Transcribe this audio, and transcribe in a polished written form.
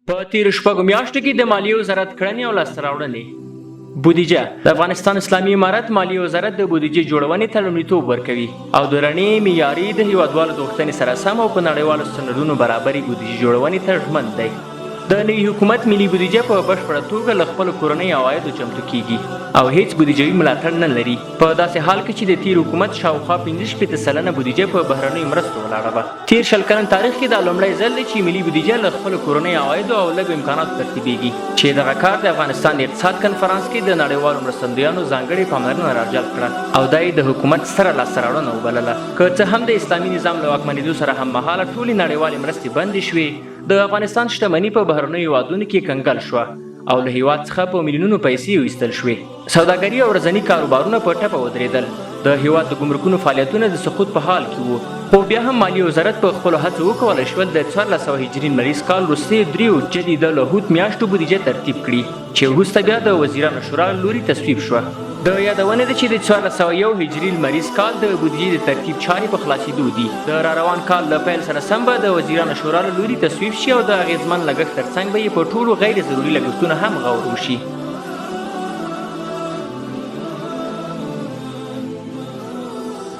په تېرو شپږو میاشتو کې د مالیې وزارت کړنې او لاسته راوړنې. بودیجه: د افغانستان اسلامي امارت مالیې وزارت د بودیجې جوړونې ته لومړیتوب ورکوي او د رڼې، معیاري، د هیوادوالو د غوښتنې سره سم او په نړیوالو سټنډرډونو برابرې بودیجې جوړونې ته ژمن دی. د نوي حکومت ملي بودیجه په بشپړه توګه له خپلو کورنیو عوایدو چمتو کیږي او هیڅ بودیجوي ملاتړ نه لري، په داسې حال کې چې د تیر حکومت شاوخوا 65% بودیجه په بهرنیو مرستو ولاړه وه. تیر 20 کلن تاریخ کې دا لومړی ځل دی چې ملي بودیجه له خپلو کورنیو عوایدو او لږو امکاناتو ترتیبیږي، چې دغه کار د افغانستان د اقتصاد کنفرانس کې د نړیوالو مرستندویانو ځانګړې پاملرنه راجلب کړه او دا یې د حکومت ستره لاسته راوړنه وبلله. که څه هم د اسلامي نظام له واکمنېدو سره هممهاله ټولې نړیوالې مرستې بندې شوې، د افغانستان شتمني په بهرنیو هیوادونو کې کنګل شوه او له هیواد څخه په میلیونونو پیسې ویستل شوې. سوداګري او ورځني کاروبارونه په ټپه ودرېدل. د هیواد د ګمرکونو فعالیتونه د سقوط په حال کې وو، خو بیا هم مالي وزارت په خپلو هڅو وکولای شول د 1400 هجري لمریز کال وروستیو دریو جدي د له حوت میاشتو بودیجه ترتیب کړي، چې وروسته بیا د وزیرانو شورا له لوري تصویب شوه. د یادونې ده چې د 1401 هجري لمریز کال د بودیجې د ترتیب چارې په خلاصېدو دي. د راروان کال له پیل سره سم به د وزیرانو شورا له لوري تصویب شي او د اغېزمن لګښت ترڅنګ به یې په ټولو غیر ضروري لګښتونو هم غور وشي.